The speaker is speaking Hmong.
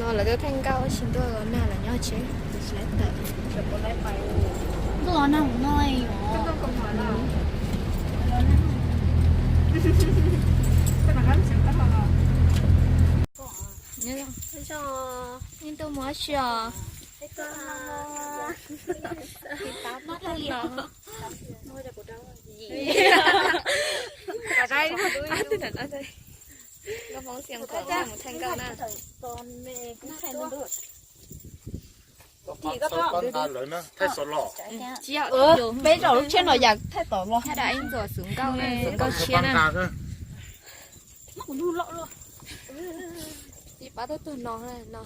Lawv tuaj thaij nkauj ua si ntuj los nag los nyob tsev, tsis laiv tawm. Ntuj los nag mus no. Yeej tuaj mus ua si os. Nkauj Hmoob Xeev Khuam mus thaij nkauj na. Peb zaum lub tshiab no yam thaij tom los. Thaij nkauj tshiab na. Pab tuaj tuag no no.